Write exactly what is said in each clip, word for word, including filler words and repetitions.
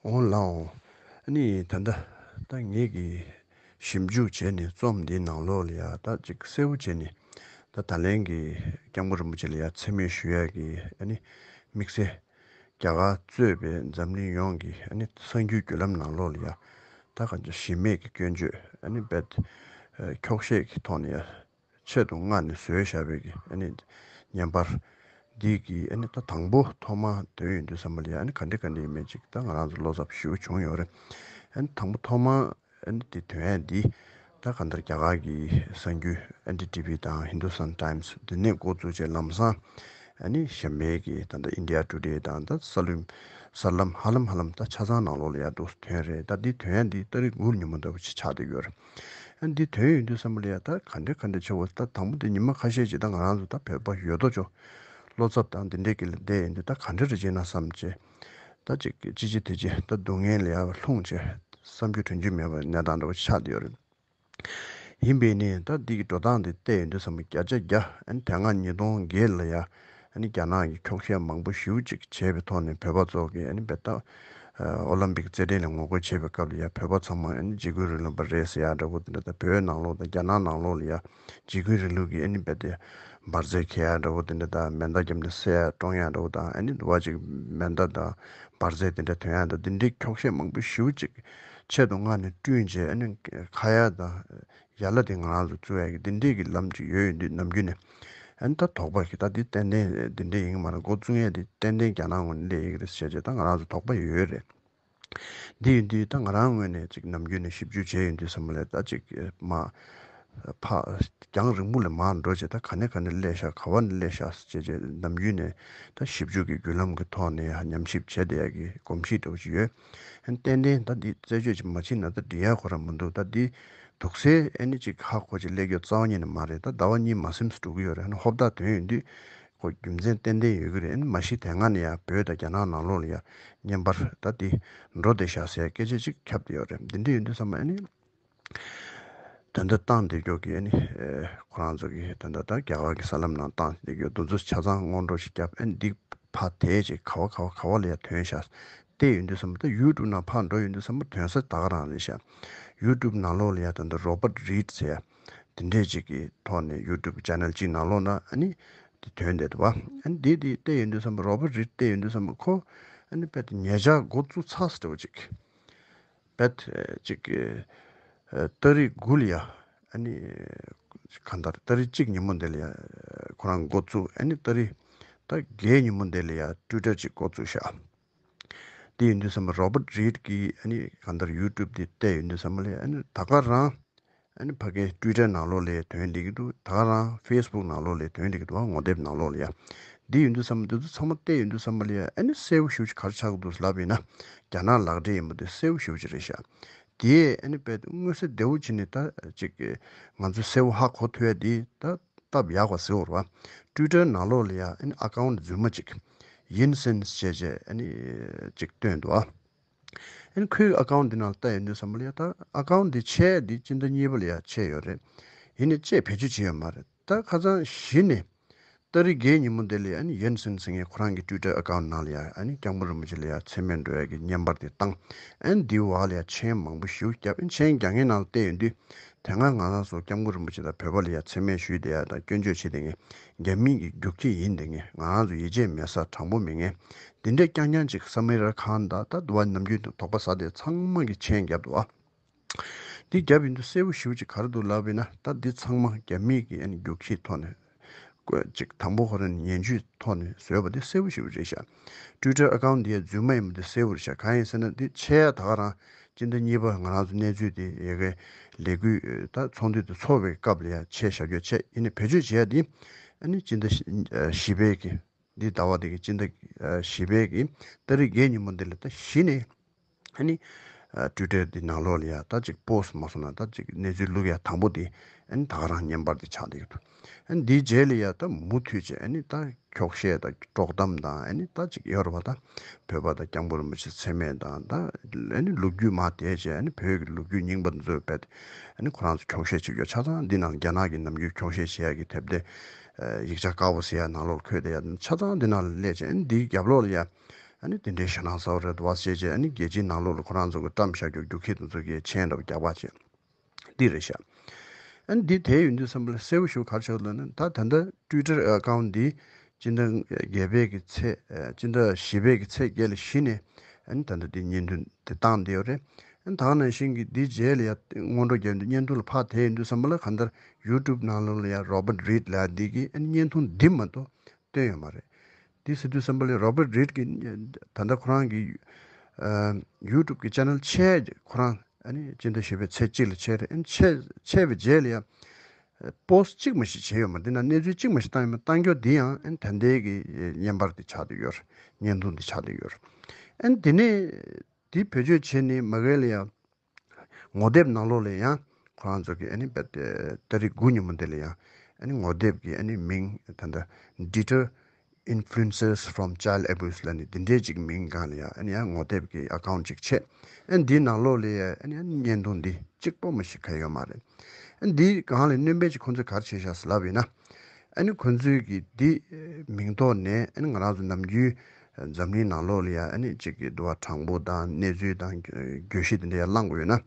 འོང་ལགས་འོང་། ཨ་ནི་ད་ལྟ་ད་ངེད་ཀྱིས་ཞིབ་འཇུག་བྱས་ནས་རྩོམ་འདིའི་ནང་ལོགས་ལ་ཡ་ད་ཅིག་གསལ་པོ་བྱས་ནས། ད་ད་ལན་གྱི་སྐྱབས་མགོན་རིན་པོ་ཆེ་ལ་ཡ་མཚན་སྨད་ཞུ་ཡ་གི་ཨ་ནི་དམིགས་བསལ་རྒྱ་གར་གཙོས་པའི་འཛམ་གླིང་ཡོངས་ཀྱི་ཨ་ནི་གསར་འགྱུར་བརྒྱུད་ལམ་ནང་ལོགས་ལ་ཡ་ད་ག་ཚོད་གཞི་མེད་ཀྱི་སྐྱོན་བརྗོད་ཨ་ནི་རྦད་འཁྱོག་བཤད་ཀྱི་ཐོག་ནས་ཡ། ཆེད་དུ་མངགས་ནས་བཟོས་བཞག་པའི་གི་ཨ་ནི་བརྙན་པར་འདི་གི་ཨ་ནི་ད་དང་པོ་ཐོག་མ་ཐོན་ཡོང་དུས་ཙམ་པ་ལ་ཡ་ཨ་ནི་ག་འདྲ་ག་འདྲ་ཡིན་མིན་ཅིག་ད་ང་རང་ཚོ་བློ་འཚབ་ཞེ་པོ་བྱུང་ཡོད་རེད། ཨ་ནི་དང་པོ་ཐོག་མ་ཨ་ནི་དེ་ཐོན་ཡ་འདི་ད་གང་ལྟར་རྒྱ་གར་གི་གསར་འགྱུར་ཨེན་ཌི་ཊི་ཝི་དང་ཧིན་དུ་སྟན་ཊའིམ་སི་འདི་ནས་འགོ་བཙུགས་བྱས་ལམ་སང་ཨ་ནི་གཞན་པའི་གི་ད་ལྟ་ཨིན་ཌི་ཡ་ཊུ་ཌེ་དང་ད་གསར་ལམ་གསར་ལམ་ཧ་ལམ་ཧ་ལམ་ད་ཆ་ཚང་ནང་ལོགས་ལ་ཡ་འདུག་ཐོན་རེད། ད་འདི་ཐོན་ཡ་འདི་ཏ་རིག་དགུ་ཉིན་མོ་ལྟ་བུ་ཅིག་ཆགས་བསྡད་ཡོད་རེད། ཨ་འདི་དོན་ཡོད་དུས་ཙམ་པ་ལ་ཡ་ད་ག་འདྲ་ག་འདྲ་བྱེད་འོ། ད་དང་པོ་དེ་ཉི་མ་ཁ་ཤས་ཅིག་ད་ང་རང་ཚོ་ད་བོད་པ་ཡོད་དོ་ཅོག་བློ་འཚབ་དང་འདི་འདྲས་ཀྱི་ལ་བསྡད་ཡོད་འདི་ད་ག་འདྲ་རེ་བྱེད་ན་བསམ་བྱས། ད་ཅིག་ཅི་བྱེད་དེ་བྱེད་ད་སྡུག་བསྔལ་ལ་ཡ་ལྷུང་བྱས་བསམ་རྒྱུ་དྲན་རྒྱུ་མེད་པ་གནས་སྟངས་འདྲ་བོ་ཆགས་བསྡད་ཡོད་རེད། ཡིན་པས་ནི་ད་འདི་གི་འགྲོ་སྟངས་འདི་བལྟས་ཡོད་དུས་ཙམ་པ་བརྒྱ་ཆ་བརྒྱ་ཨ་ནི་དེ་སྔ་ཉིས་སྟོང་བརྒྱད་ལ་ཡ། ཨ་ནི་རྒྱ་ནག་གིས་འཁྱོག་བཤད་མང་པོ་ཞེ་པོ་ཅིག་བྱས་པའི་ཐོག་ནས་བོད་པ་ཚོ་གིས་ཨ་ནི་བོད་ད་ཨོ་ལིམ་པིག་རྩེད་འགྲན་ལ་ངོ་རྒོལ་བྱེད་པའི་སྐབས་ལ་ཡ་བོད་པ་ཚང་མ་ཨ་ནི་འཇིགས་སྐུལ་རིང་ལུགས་པ་རེད་ཟེར་ཡ་འདྲ་པོ་དེ་འདྲ་དང་བོད་ནང་ལོགས་དང་རྒྱ་ནག་ནང་ལོགས་ལ་ཡ་འཇིགས་སྐུལ་རིང་ལུགས་ཀྱི་ཨ་ནི་བོད་དེ་འབར་རྫས་འཁྱེར་ཡ་འདྲ་པོ་དེ་འདྲ་དང་མེ་མདའ་བརྒྱབ་ནས་བསད་ཡ་བཀྲོངས་ཡ་འདྲ་པོ་དང་ཨ་ནི་འདུག་པ་ཅིག་མེ་མདའ་དང་འབར་རྫས་དེ་འདྲ་ཐོན་ཡ་དང་དེ་འདྲའི་འཁྱོག་བཤད་མང་པོ་ཞེ་པོ་ཅིག་ཆེད་དུ་མངགས་ནས་བསྐྲུན་བྱས་ཨ་ནི་ཁ་ཡ་དང་། ཡ་ལ་དེ་ང་རང་ཚོ་བཙུགས་ཡ་གི་འདི་འདྲས་ཀྱི་ལམ་ཅིག་ཡོད་ཡོད་འདུག་ནམ་རྒྱུན་ནས། ཨ་ནི་ད་དོགས་པ་གི་ད་འདི་ཏན་ཏན་འདི་འདྲས་ཡིན་གྱི་མ་རེད། འགོ་བཙུགས་ཡ་འདི་ཏན་ཏན་རྒྱ་ནག་ངོས་ནས་སླེབས་ཡོད་ཀྱི་རེད་ཟེར་བྱས་ད་ང་རང་ཚོ་དོགས་པ་ཡོད་ཡོད་རེད། འདི་ཡིན་དུས་ད་ང་རང་ངོས་ནས་ཅིག་ནམ་རྒྱུན་ནས་ཞིབ་འཇུག་བྱས་ཡོང་དུས་ཙམ་པ་ལ་ད་ཅིག་མ་ཕ་རྒྱང་རིང་པོ་ལ་མར་འགྲོ་བྱས་ད་ག་ནས་ག་ནས་སླེབས་ཤག་ག་བ་ནས་སླེབས་ཤག་ཟེར་བྱས་ནམ་རྒྱུན་ནས་ད་ཞིབ་འཇུག་གི་བརྒྱུད་ལམ་གྱི་ཐོག་ནས་ཉམས་ཞིབ་བྱས་བསྡད་ཡ་གི་གོམས་གཤིས་འདྲ་བོ་ཅིག་ཡོད། ཨ་ནི་ཏན་ཏན་ད་འདི་རྩད་གཅོད་ཅིག་མ་བྱེད་ན་ད་འགྲིག་ཡ་ཁོ་རང་མི་འདུག་ད་འདི་འདུག་སེ་ཨ་ནི་ཅིག་ཧ་གོ་ཅིག་སླེབས་རྒྱུ་རྩ་བ་ཉིད་ནས་མ་རེད། ད་ཟླ་བ་གཉིས་མ་ཟིན་ཙམ་འགྲོ་གི་ཡོད་རེད། ཨ་ནི་ཧོབ་ཏ་དོན་ཡོད་དུས་ཁོ་རྒྱུ་མཚན་ཏན་ཏན་ཡོད་ཀྱི་རེད། ཨ་ནི་མ་གཞི་དེ་སྔ་ནས་ཡ་བོད་དང་རྒྱ་ནག་ནང་ལོགས་ལ་ཡ་བརྙན་པར་ད་འདི་འགྲོ་བསྡད་ཤག་ཟེར་སྐད་ཆ་ཅིག་ཁྱབ་བསྡད་ཡོད་རེད། འདི་འདྲ་ཡོད་དུས་ཙམ་པ་ཨ་ནི། ད་ལྟ་བཏང་བསྡད་རྒྱུ་གི་ཨ་ནི་ཨེ་ཁོ་རང་ཚོ་གི་ད་ལྟ་ད་རྒྱ་གར་གི་གསར་ལམ་ནང་བཏང་བསྡད་རྒྱུ་འདི་ཚོ་ཆ་ཚང་སྔོན་འགྲོ་ཞིག་བརྒྱབ། ཨ་ནི་འདི་ཕར་དེད་ཅིག་ག་བ་ག་བ་ག་བ་ལ་ཡ་ཐོན་ཤག་བལྟས་ཡོང་དུས་ཙམ་པ་ད་ཡུ་ཊུབ་ནང་ཕར་འགྲོ་ཡོང་དུས་ཙམ་པ་ཐོན་ས་ད་ག་རང་རེད་ཤག་ཡུ་ཊུབ་ནང་ལོགས་ལ་ཡ་ད་ལྟ་རོ་བར་རིཌ་ཟེར་ཡ་དེ་འདྲས་ཅིག་གི་ཐོག་ནས་ཡུ་ཊུབ་ཅེ་ནལ་ཅིག་ནང་ལོགས་ན་ཨ་ནི་དེ་ཐོན་བསྡད་འདུག་བ། ཨ་ནི་དེ་དེ་བལྟས་ཡོང་དུས་ཙམ་པ་རོ་བར་རིཌ་བལྟས་ཡོང་དུས་ཙམ་པ་ཁོ་ཨ་ནི་དཔེ་དེ་ཉེ་ཆར་འགོ་བཙུགས་ཚར་ས་འདྲ་བོ་ཅིག་བེད་ཅིག་ཏ་རིག་དགུ་ལ་ཡ་ཨ་ནི་གང་ལྟར་ཏ་རིག་གཅིག་ཉིན་མོ་འདི་ལ་ཡ་ཁོ་རང་འགོ་བཙུགས། ཨ་ནི་ཏ་རིག་ད་བརྒྱད་ཉིན་མོ་འདི་ལ་ཡ་ཊུ་ཝི་ཊར་ཅིག་འགོ་བཙུགས་ཤག་དེ་ཡིན་དུས་ཙམ་པ་རོ་བར་རིཌ་གི་ཨ་ནི་གང་ལྟར་ཡུ་ཊུབ་དེ་བལྟས་ཡོང་དུས་ཙམ་པ་ལ་ཡ་ཨ་ནི་ད་ག་རང་ཨ་ནི་ཕ་གིའི་ཊུ་ཝི་ཊར་ནང་ལོགས་ལ་ཐོན་བསྡད་ཀྱི་འདུག་ད་ག་རང་ཕེ་སི་བུག་ནང་ལོགས་ལ་ཐོན་བསྡད་ཀྱི་འདུག་ངོ་དེབ་ནང་ལོགས་ལ་ཡ། འདི་ཡོང་དུས་ཙམ་པ་འདི་ཚོ་ཚང་མ་བལྟས་ཡོང་དུས་ཙམ་པ་ལ་ཡ་ཨ་ནི་གསལ་པོ་ཞེ་པོ་ཅིག་ག་རེ་ཆགས་ཀྱི་འདུག་ལབ་ཡིན་ན་རྒྱ་ནག་ལག་འབྲེལ་ཡིན་པ་འདི་གསལ་པོ་ཞེ་པོ་ཅིག་རེད་ཤག་དེ་ཨ་ནི་དཔེ་མངོན་གསལ་དོད་པོ་བྱས་ནས་ད་ཅིག་ང་ཚོས་གསལ་པོ་ཧ་གོ་ཐུབ་ཡ་འདི་ད་སྟབས་ཡག་པ་ཟེར་བ་རེད་བ། ཊུ་ཝི་ཊར་ནང་ལོགས་ལ་ཡ་ཨ་ནི་ཨ་ཀའུན་ཊི་རྫུན་མ་ཅིག་ཡིན་སེན་ཟེར་བྱས་ཨ་ནི་ཅིག་བཏོན་འདུག་ཨ། ཨ་ནི་ཁོའི་ཨ་ཀའུན་ཊི་འདི་ནང་ལ་ལྟ་ཡོང་དུས་ཙམ་པ་ལ་ཡ་ད་ཨ་ཀའུན་ཊི་འདི་ཕྱེ་ཡ་འདི་སྤྱི་ཟླ་གཉིས་པ་ལ་ཡ་ཕྱེ་ཡོད་རེད། ཡིན་ནའི་ཅིག་བེད་སྤྱོད་བྱས་ཡོད་མ་རེད། ད་ཁ་སང་གཞི་ནས་ཏ་རིག་བརྒྱད་ཉིན་མོ་འདི་ལ་ཡ་ཨ་ནི་ཡན་སེན་ཟེར་མཁན་ཁོ་རང་གི་ཊུ་ཝི་ཊར་ཨ་ཀའུན་ཊི་ནང་ལ་ཡ་ཨ་ནི་སྐྱབས་མགོན་རིན་པོ་ཆེ་ལ་ཡ་མཚན་སྨད་འགྲོ་ཡ་གི་བརྙན་པར་དེ་བཏང་། ཨ་ནི་འདིའི་འོག་ལ་ཡ་མཆན་མང་པོ་ཞེ་པོ་བརྒྱབ། ཨ་ནི་མཆན་རྒྱག་མཁན་ནང་ལ་བལྟས་ཡོང་དུས་དེ་སྔ་ང་རང་ཚོ་སྐྱབས་མགོན་རིན་པོ་ཆེ་དང་བོད་པ་ལ་ཡ་མཚན་སྨད་ཞུས་བསྡད་ཡ་དང་སྐྱོན་བརྗོད་བྱས་བསྡད་མཁན་རྒྱ་མི་གི་རྒྱུག་ཁྱི་ཡིན་བསྡད་མཁན་ང་རང་ཚོ་ཡིད་ཆེས་མེད་ས་དྲང་པོ་མེད་མཁན་འདི་འདྲས་རྐྱང་རྐྱང་ཅིག་བསམ་ཡས་ར་ཁང་དང་ད་དུ་བ་ནམ་རྒྱུན་དུ་དོགས་པ་ཟ་བསྡད་ཚང་མ་གི་མཆན་བརྒྱབ་འདུག་ཨ། འདི་བརྒྱབ་ཡོང་དུས་གསལ་པོ་ཞེ་པོ་ཅིག་ག་རེ་འདུག་ལབ་ཡིན་ན་ད་འདི་ཚང་མ་རྒྱ་མི་གི་ཨ་ནི་རྒྱུག་ཁྱིའི་ཐོག་ནས་བཀོད་ཅིག་དང་པོ་ཁོ་རང་ཉེན་བཅོལ་ཐོག་ནས་བཟོས་པ་འདི་གསལ་པོ་ཞེ་པོ་རེད་ཤག་ཊུ་ཝི་ཊར་ཨ་ཀའུན་ཊི་འདི་རྫུན་མ་ཡིན་པ་འདི་གསལ་པོ་རེད་ཤག་གང་ཡིན་ཟེར་ན་འདི་ཕྱེ་ཡ་ད་ག་རང་སྤྱི་ཟླ་གཉིས་པ་ང་རང་ཚོ་གནས་ཚུལ་འདི་ཡ་གི་ལས་འགུལ་ད་ཚོགས་འདུ་དེ་ཚོགས་པའི་སྐབས་ལ་ཡ་ཕྱེ་བཞག་རྒྱུ་བྱས། ཡིན་ནའི་བེད་སྤྱོད་བྱེད་ཡ་འདི་ཨ་ནི་སྤྱི་ཟླ་བཞི་པའི་གི་འདི་ཟླ་བ་འདི་གི་སྤྱི་ཟླ་བཞི་པའི་གི་ཏ་རིག་བརྒྱད་ཉིན་མོ་འདི་ལ་ད་གཞི་ནས་ཨ་ནི་ཊུ་ཝི་ཊར་འདི་ནང་ལོགས་ལ་ཡ་ད་ཅིག་པོ་སི་ཊི་མ་སོང་ན་ད་ཅིག་གནས་ཚུལ་བླུག་ཡ་དང་པོ་འདི་ཨ་ནི་ད་ག་རང་བརྙན་པར་འདི་ཆགས་བསྡད་ཀྱི་འདུག་ཨ་ནི་འདིའི་རྗེས་ལ་ཡ་ད་མུ་མཐུད་བྱས་ཨ་ནི་ད་འཁྱོག་བཤད་དང་དཀྲོག་གཏམ་དང་ཨ་ནི་ད་ཅིག་ཡོད་རེད་བ། ད་བོད་པ་དང་སྐྱབས་མགོན་རིན་པོ་ཆེ་མཚན་སྨད་དང་ད་ཨ་ནི་ལོ་རྒྱུས་མར་དེད་བྱས་ཨ་ནི་བོད་ཀྱི་ལོ་རྒྱུས་རྙིང་པ་འདི་ཚོ་རྦད་ཨ་ནི་ཁོ་རང་ཚོ་འཁྱོག་བཤད་བྱེད་རྒྱུ་ཆ་ཚང་འདི་ནང་རྒྱ་ནག་གི་ནམ་རྒྱུན་འཁྱོག་བཤད་བྱེད་ཡ་གི་དེབ་དེ་ཡིག་ཆ་དཀར་པོ་ཟེར་ཡ་ནང་ལོགས་འཁོད་བསྡད་ཡ་ཆ་ཚང་འདི་ནང་ལ་སླེབས་བྱས་ཨ་ནི་འདིའི་རྒྱབ་ལོགས་ལ་ཡ། ཨ་ནི་དེ་འདྲའི་ཞེད་སྣང་ཟ་བ་རེད་འདུག་བ་ཞེས་བྱས། ཨ་ནི་རྒྱལ་སྤྱིའི་ནང་ལོགས་ལ་ཁོ་རང་ཚོ་གི་བཀྲམ་བཞག་རྒྱུ་རྒྱུ་ཁྱི་དེ་ཚོ་གི་མཆན་འདྲ་བོ་རྒྱག་པ་བྱས། འདི་རེད་ཤག་ཨ་ནི་འདི་དེ་ཡིན་དུས་ཙམ་པ་ལ་གསལ་པོ་ཞིག་ག་རེ་ཆགས་འདུག་ན། ད་ད་ལྟ་Twitter account འདི་སྤྱི་ཟླ་བརྒྱད་པའི་གི་ཚེས་ཨ་སྤྱི་ཟླ་བཞི་པའི་གི་ཚེས་བརྒྱད་ལ་གཞི་ནས་ཨ་ནི་ད་ལྟ་འདི་བརྙན་ཐུང་འདི་བཏང་བསྡད་ཡོད་རེད། ཨ་ནི་ད་ག་ནང་བཞིན་གི་འདི་རྗེས་ལ་ཡ་སྔོན་འགྲོ་རྒྱབ་འདི་བརྙན་ཐུང་ལ་ཕར་དེད་ཡོང་དུས་ཙམ་པ་ལ་གང་ལྟར་YouTube ནང་ལོགས་ལ་ཡ་Robert Reid ལབ་འདི་གི་ཨ་ནི་བརྙན་ཐུང་འདི་མ་གཏོགས་བཏོན་ཡོད་མ་རེད། དེ་ཟེར་དུས་ཙམ་པ་ལ་Robert Reid གི་ད་ལྟ་ཁོ་རང་གི་ཨ་YouTube གི་channel ཆད། ཁོ་རང་ཨ་ནི་སྤྱི་ཟླ་བཞི་པའི་ཚེས་གཅིག་ལ་ཆད་རེད། ཨ་ནི་ཆད་ཆད་པའི་རྗེས་ལ་ཡ་post གཅིག་མ་ཞིག་བྱས་ཡོད་མ་རེད། དེ་ན་གནས་ཚུལ་གཅིག་མ་ཞིག་བཏང་ཡོད་མ་རེད། བཏང་རྒྱུ་འདི་ཡང་ཨ་ནི་ད་ལྟའི་གི་བརྙན་པར་འདི་ཆགས་བསྡད་ཡོད་རེད། བརྙན་ཐུང་འདི་ཆགས་བསྡད་ཡོད་རེད། ཨ་ནི་དེ་ནས་དེ་བེད་སྤྱོད་བྱས་ནས་མ་གི་ལ་ཡ་ངོ་དེབ་ནང་ལོགས་ལ་ཡང་ཁོ་རང་ཚོ་གི་ཨ་ནི་བེད་ཏ་རིག་དགུ་ཉིན་མོ་དེ་ལ་ཡང་ཨ་ནི་ངོ་དེབ་ཀྱི་ཨ་ནི་མིང་ད་ལྟ་Deter Influencers from Child Abuse ལབ་ནས་འདི་འདྲའི་ཅིག་མིང་སྒང་ལ་ཡང་ཨ་ནི་ཡང་ངོ་དེབ་ཀྱི་account ཅིག་ཆད། ཨ་ནི་འདིའི་ནང་ལོགས་ལ་ཡང་ཨ་ནི་ཨ་ནི་བརྙན་ཐུང་འདི་གཅིག་པོ་མ་ཞིག་ག་ཡོད་མ་རེད། ཨ་ནི་འདིའི་སྒང་ལ་སྣོན་པ་ཅིག་ཁོང་ཚོས་ག་རེ་བྱས་ཤག་ཟེར་ལབ་ཡིན་ན། ཨ་ནི་ཁོ་ཚོས་ཀྱི་འདི་མིང་ཐོག་ནས་ཨ་ནི་ང་རང་ཚོ་ནམ་རྒྱུན་འཛམ་གླིང་ནང་ལོགས་ལ་ཡ་ཨ་ནི་གཅིག་གི་འདུ་བ་དྲང་པོ་དང་གནས་ཚུལ་དང་བརྗོད་གཞི་དེ་འདྲ་ཡ་བླངས་དགོས་ཡོད་ན།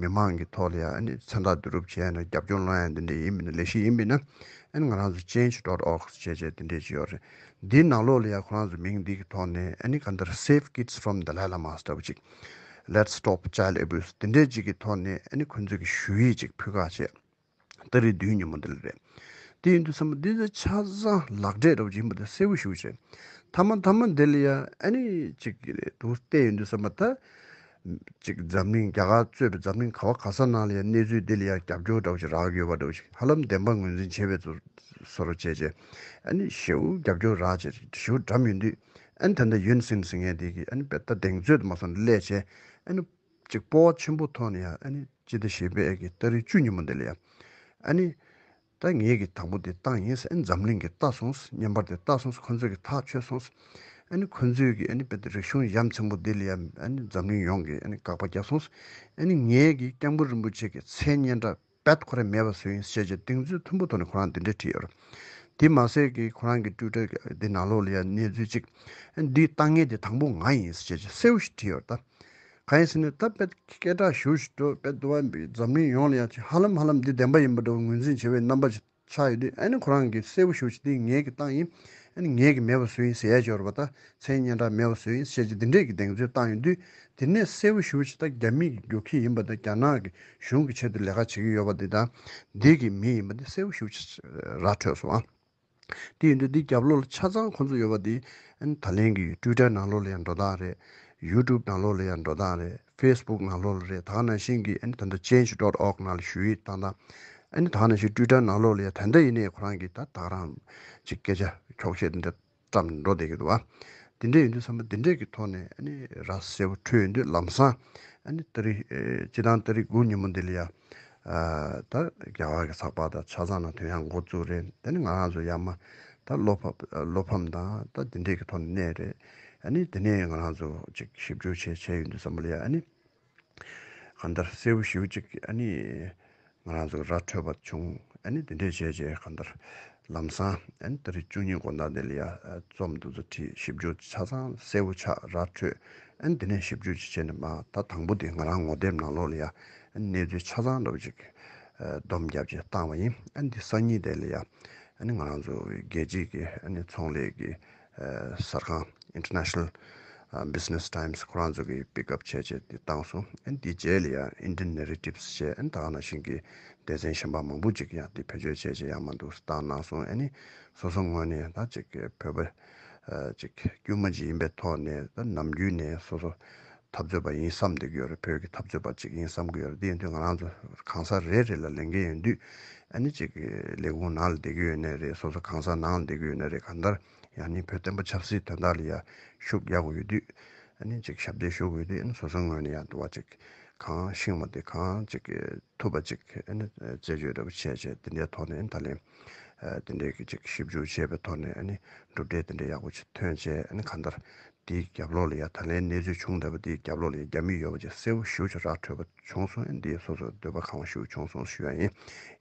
མི་མང་གི་ཐོག་ལ་ཡ་ཨ་ནི་མཚན་རྟགས་བསྡུ་རུབ་བྱས་ན་རྒྱབ་ལྗོངས་སློང་ཡ་འདི་འདྲ་ཡིན་མིན་ལས་གཞི་ཡིན་པ་ཡིན་ན། ཨ་ནི་ང་རང་ཚོ་change dot org བྱས་བྱས་དེ་འདྲས་ཅིག་ཡོད་རེད། འདིའི་ནང་ལོགས་ལ་ཡ་ཁོ་རང་ཚོ་མིང་འདི་གི་ཐོག་ནས་ཨ་ནི་ག་འདིར Save Kids from Dalai Lama ལྟ་བུ་ཅིག Let's Stop Child Abuse དེ་འདྲས་ཅིག་གི་ཐོག་ནས་ཨ་ནི་ཁོ་ཚོས་ཀྱི་ཞུ་ཡིག་ཅིག་ཕུལ་ཁག་བྱས། ཏ་རིག་བདུན་ཉིན་མོ་འདི་ལ་རེད། དེ་ཡིན་དུས་ཙམ་པ་འདི་ཚོ་ཆ་ཚང་ལག་འབྲེལ་འདྲ་བོ་ཡིན་པ་དེ་གསལ་པོ་ཞེ་པོ་ཅིག་མཐའ་མ་མཐའ་མ་འདི་ལ་ཡ་ཨ་ནི་ཅིག་གི་རེད་འདུག་བལྟས་ཡོང་དུས་ཙམ་པ་ད། ཅིག་འཛམ་གླིང་རྒྱ་གར་གཙོས་པའི་འཛམ་གླིང་ག་བ་ག་ས་ནང་ལ་ཡ་གནས་ཚུལ་འདི་ལ་ཡ་རྒྱབ་སྐྱོར་འདྲ་བོ་ཞིག་རག་གི་ཡོད་པ་འདྲ་བོ་ཞིག་ཧ་ལམ་བདེན་པ་ངོས་འཛིན་བྱེད་པའི་ཚོ་བཟོ་འདྲ་བྱས་བྱས། ཨ་ནི་ཞེ་པོ་རྒྱབ་སྐྱོར་རག་བྱས་ཞེ་པོ་འགྲམ་ཡོང་དུས། ཨ་ནི་ད་ལྟ་ཡོན་སིན་ཟེར་མཁན་དེ་གིས་ཨ་ནི་དཔེ་ད་གདེང་ཚོད་དུ་མ་སོང་ནས་སླེབས་བྱས། ཨ་ནི་ཅིག་སྤོབས་པ་ཆེན་པོ་ཐོག་ནས་ཡ་ཨ་ནི་སྤྱི་ཟླ་བཞི་པའི་གི་ཏ་རིག་བཅུ་ཉིན་མོ་འདི་ལ་ཡ། ཨ་ནི་ད་ངས་གི་དང་པོ་དེ་བཏང་ཡིན་ཟེར། ཨ་ནི་འཛམ་གླིང་གིས་བལྟས་སོང་། བརྙན་པར་དེ་བལྟས་སོང་། ཁོ་ཚོས་གི་ཐག་ཆོད་སོང་། ཨ་ནི་ཁོ་ཚོས་གི་ཨ་ནི་དཔེ་ད་རིག་གཞུང་ཡ་མཚན་པོ་འདི་ལ་ཡ་ཨ་ནི་འཛམ་གླིང་ཡོངས་གི་ཨ་ནི་དགག་པ་བརྒྱབ་སོང་། ཨ་ནི་ངས་གི་སྐྱབས་མགོན་རིན་པོ་ཆེ་གི་མཚན་སྙན་གྲགས་རྦད་ཁོ་རང་མེད་པ་བཟོས་ཡིན་ཞེས་བྱས་གདེང་ཚོད་མཐོན་པོ་ཐོག་ནས་ཁོ་རང་འདི་འདྲ་བྲིས་ཡོད་རེད། དེ་མ་ཟད་ཀྱི་ཁོ་རང་གི་ཊུའི་ཊར་འདི་ནང་ལོགས་ལ་ཡང་གནས་ཚུལ་གཅིག་འདི་བཏང་མཁན་དེ་དང་པོ་ང་ཡིན་ཞེས་བྱས་གསལ་པོ་ཞིག་བྲིས་ཡོད་རེད་ད། གང་ཡིན་ཟེར་ན་ད་དཔེ་སྐད་གྲགས་ཞེ་པོ་ཞིག་འགྲོ་དཔེ་འདུག་བ། འཛམ་གླིང་ཡོངས་ལ་ཡང་ཧ་ལམ་ཧ་ལམ་འདི་བདེན་པ་ཡིན་པ་འདྲ་བོ་ངོས་འཛིན་བྱེད་པའི་རྣམ་པ་ཞིག་ཆགས་ཡོད་དུས། ཨ་ནི་ཁོ་རང་གིས་གསལ་པོ་ཞེ་པོ་ཞིག་འདི་ངེད་ཀྱིས་བཏང་ཡིན། ཨ་ནི་ངེད་ཀྱིས་མེད་པ་བཟོས་ཡིན་ཟེར་ཡ་ཅིག་ཡོད་རེད་པ། ད་མཚན་སྙན་གྲགས་མེད་པ་བཟོས་ཡིན་ཟེར་གྱི་འདི་འདྲས་ཀྱི་གདེང་ཚོད་བཏང་ཡོང་དུས། དེ་ནས་གསལ་པོ་ཞེ་པོ་ཞིག་ད་རྒྱ་མི་གི་རྒྱུག་ཁྱི་ཡིན་པ་དང་རྒྱ་ནག་གི་གཞུང་གི་ཆེད་དུ་ལས་ཀ་བྱེད་ཀྱི་ཡོད་པ་འདི་དང་། འདི་གི་མི་ཡིན་པ་འདི་གསལ་པོ་ཞེ་པོ་ཞིག་ར་འཕྲོད་སོང་ཨ། དེ་ཡིན་དུས་འདི་རྒྱབ་ལོགས་ལ་ཆ་ཚང་ཁོ་ཚོ་ཡོད་པ་འདི། ཨ་ནི་ད་ལན་གྱི་ཊུའི་ཊར་ནང་ལོགས་ལ་ཡང་འགྲོ་སྟངས་རེད། ཡུ་ཊུབ་ནང་ལོགས་ལ་ཡང་འགྲོ་སྟངས་རེད། ཕེ་སི་བུག་ནང་ལོགས་ལ་རེད། ད་ག་ནང་བཞིན་གྱི་ཨ་ནི་ད་ལྟ་ཅེན་ཇི་ཌོ་ཊི་ཨོ་རྒ་ནང་ལ་ཞུ་ཡིག་བཏང་སྟངས། ཨ་ནི་ད་ག་ནང་བཞིན་ཊུའི་ཊར་ནང་ལོགས་ལ་ཡང་ད་ལྟ་ཡིན་ནའི་ཁོ་རང་གིས་ད་ད་ག་རང་ཅིག་སྐད་ཆ་འཁྱོག་བཤད་འདི་འདྲ་བཀྲམ་འགྲོ་བསྡད་ཀྱི་འདུག་བ། དེ་འདྲ་ཡིན་དུས་ཙམ་པ་འདི་འདྲས་ཀྱི་ཐོག་ནས་ཨ་ནི་ར་གསལ་པོ་འཕྲོད་ཡོང་དུས་ལམ་སང་ཨ་ནི་ཏ་རིག་ཨེ་སྤྱི་བཏང་ཏ་རིག་དགུ་ཉིན་མོ་འདི་ལ་ཡ། ཨ་ད་རྒྱ་གར་གྱི་ཚགས་པར་དང་ཆ་ཚང་ནང་ཐོན་ཡག་འགོ་བཙུགས་རེད། དེ་ནི་ང་རང་ཚོ་ཡར་མར་ད་བློ་ཕམ་བློ་ཕམ་དང་ད་འདི་འདྲས་ཀྱི་ཐོག་ནས་གནས་རེད། ཨ་ནི་དེ་ནས་ང་རང་ཚོ་ཅིག་ཞིབ་འཇུག་བྱས་བྱས་ཡོང་དུས་ཙམ་པ་ལ་ཡ་ཨ་ནི། གང་ལྟར་གསལ་པོ་ཞེ་པོ་ཅིག་ཨ་ནི་ང་རང་ཚོ་ར་འཕྲོད་པ་བྱུང་། ཨ་ནི་དེ་འདྲས་བྱས་བྱས་གང་ལྟར་ལམ་སང་ཨ་ནི་ཏ་རིག་བཅུ་གཉིས་དགོང་དག་དེ་ལ་ཡ་རྩོམ་འདི་ཚོ་བྲིས། ཞིབ་འཇུག་ཆ་ཚང་གསལ་པོ་ཆགས་ར་འཕྲོད། ཨ་ནི་དེ་ནས་ཞིབ་འཇུག་ཅིག་བྱས་ནས་མ་ད་དང་པོ་དེ་ང་རང་ངོ་དེབ་ནང་ལོགས་ལ་ཡ་ཨ་ནི་གནས་ཚུལ་ཆ་ཚང་འདྲ་བོ་ཅིག་ཨ་སྡོམ་རྒྱབ་བྱས་བཏང་བ་ཡིན། ཨ་ནི་འདི་སང་ཉིན་དེ་ལ་ཡ་ཨ་ནི་ང་རང་ཚོ་རྒྱལ་སྤྱིའི་གི་ཨ་ནི་ཚོང་ལས་ཀྱི་ཨ་གསར་ཁང་International Business Times ཁོ་རང་ཚོ་གིས་པིག་ཨབ་བྱས་བྱས་དེ་བཏང་སོང་། ཨ་ནི་དེའི་རྗེས་ལ་ཡང་Indian Narratives བྱས། ཨ་ནི་ད་ག་ནང་བཞིན་གྱི་སྡེ་ཚན་གཞན་པ་མང་པོ་ཅིག་ཡང་དེ་བེད་སྤྱོད་བྱས་བྱས་ཡང་མ་འདུག་བཏང་གནང་སོང་། ཨ་ནི་སོ་སོ་ངོས་ནས་ད་ཅིག་བོད་པ་ཅིག་དཀྱུས་མ་ཅིག་ཡིན་པའི་ཐོག་ནས་ད་ནམ་རྒྱུན་ནས་སོ་སོ་འཐབ་རྩོད་པ་ཡིན་བསམ་བསྡད་ཀྱི་ཡོད་རེད། བོད་ཀྱི་འཐབ་རྩོད་པ་ཅིག་ཡིན་བསམ་གྱི་ཡོད་རེད། དེ་ཡིན་དུས་ང་རང་ཚོ་གང་ཟག་རེ་རེ་ལ་ལས་འགན་ཡོད་དུས། ཨ་ནི་ཅིག་ལས་ཁུངས་ནང་ལ་བསྡད་ཀྱི་ཡོད་ནའི་རེད། སོ་སོ་གང་ཟག་ནང་ལ་བསྡད་ཀྱི་ཡོད་ནའི་རེད། གང་ལྟར་ཡང་ནི་བོད་བསྟན་པ་ཆབ་སྲིད་དོན་དག་ལ་ཡ་ཤུགས་རྒྱག་དགོས་ཡོད་དུས། ཨ་ནི་ཅིག་ཞབས་འདེགས་ཞུ་དགོས་ཡོད་དུས། ཨ་ནི་སོ་སོའི་ངོས་ནས་ཡང་དུ་བ་ཅིག་གང་ཤེས་པ་དེ་གང་ཅིག་ཐུབ་པ་ཅིག་ཨ་ནི་རྩད་གཅོད་འདྲ་པོ་བྱས་བྱས་དེ་འདྲའི་ཐོག་ནས་ད་ལན་དེ་འདྲའི་གི་ཅིག་ཞིབ་འཇུག་བྱས་པའི་ཐོག་ནས་ཨ་ནི་གྲུབ་འབྲས་དེ་འདྲའི་ཡག་པོ་ཅིག་ཐོན་བྱས། ཨ་ནི་གང་ལྟར་དེའི་རྒྱབ་ལོགས་ལ་ཡ་ད་ལན་གནས་ཚུལ་བྱུང་བསྡད་པ་དེའི་རྒྱབ་ལོགས་ལ་ཡ་རྒྱ་མི་ཡོད་པ་ཅིག་གསལ་པོ་ཞེ་པོ་ཅིག་ར་འཕྲོད་པ་བྱུང་སོང་། ཨ་ནི་འདི་སོ་སོ་འདོད་པ་ཁེངས་པོ་ཞེ་པོ་བྱུང་སོང་ཞུ་ཡ་ཡིན།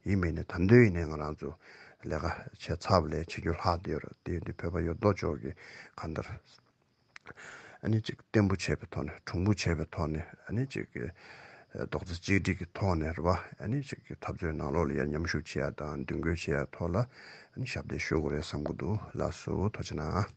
ཡིན་མིན་ནི་ད་འདོད་ཡིན་ནའི་ང་རང་ཚོ་ལས་ཀ་བྱས་ཚར་བ་ལས་བྱེད་རྒྱུ་ལྷག་བསྡད་ཡོད་རེད། དེ་ཡིན་དུས་བོད་པ་ཡོད་དོ་ཅོག་གི་གང་ལྟར་ ཨ་ནི་ཅིག་བརྟན་པོ་བྱས་པའི་ཐོག་ནས། གྲུང་པོ་བྱས་པའི་ཐོག་ནས། ཨ་ནི་ཅིག་གི་རྡོག་རྩ་གཅིག་སྒྲིལ་གྱི་ཐོག་ནས་རེད་བ། ཨ་ནི་ཅིག་གི་འཐབ་རྩོད་ནང་ལོགས་ལ་ཡར་མཉམ་ཞུགས་བྱེད་ཡ་དང་མདུན་སྐྱོད་བྱེད་ཡ་ཐོག་ལ་ཨ་ནི་ཞབས་འདེགས་ཞུ་དགོས་རེད་བསམ་གྱི་འདུག། ལགས་སོ། ཐུགས་རྗེ་གནང་།